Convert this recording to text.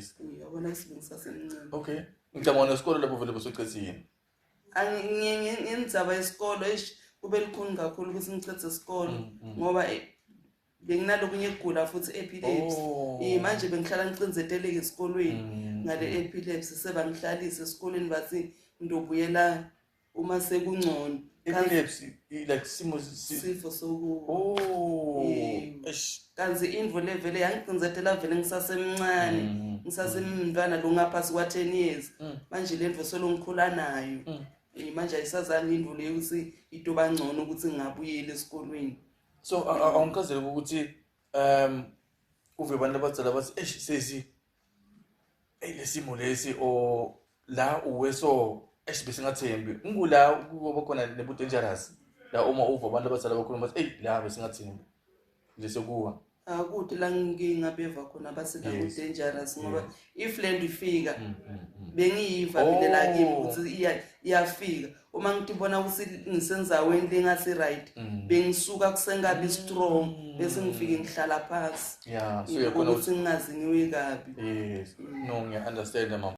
Yes. Uyabona ukuthi bengisasemncane. Okay, ngicabanga nesikolo lapho vele bosocethile. Ngendzaba yesikolo, eish, kube lukhuni kakhulu ukuthi ngicedze isikolo ngoba benginalokunye kugula futhi, epilepsy. Manje bengihlala ngicinzeteleke esikolweni ngale epilepsy, sebangihlalisa esikolweni, bathi ngidobuyela uma sekungcono. Epilepsy, like simo Sifo soku Yebo. Eish. Kanti indvo levele yangicinzetela vele ngisasemncane, ngisasemntwana lo ngaphasi kwa-10 years. Manje le ndvo solo ngikhula nayo. Manje ayisazange indvo leyo ukuthi itoba ngcono ukuthi ngingabuyela esikolweni. So awungichazele ukuthi uve abantu abadala bathi, "Eish, sesi, ey, lesimo lesi," or la uwe so, "Eish, besingathembi ngula kuba khona nebu dangerous la," uma uva abantu abadala bakhuluma bathi, "Ey, la besingathembi lesekuwa"? Akude la ngingabeva khona bathi la ku-dangerous, ngoba if le nto ifika bengiyiva mina la kimi ukuthi iyafika. Uma ngitibona ukuthi ngisendzaweni lengasi right, bengisuka kusengabi strong, bese ngifike ngihlala phasi Yeah, so uyakhona ukuthi ngingaze ngiwe kabi. Yes, no, ngiya understand, mama.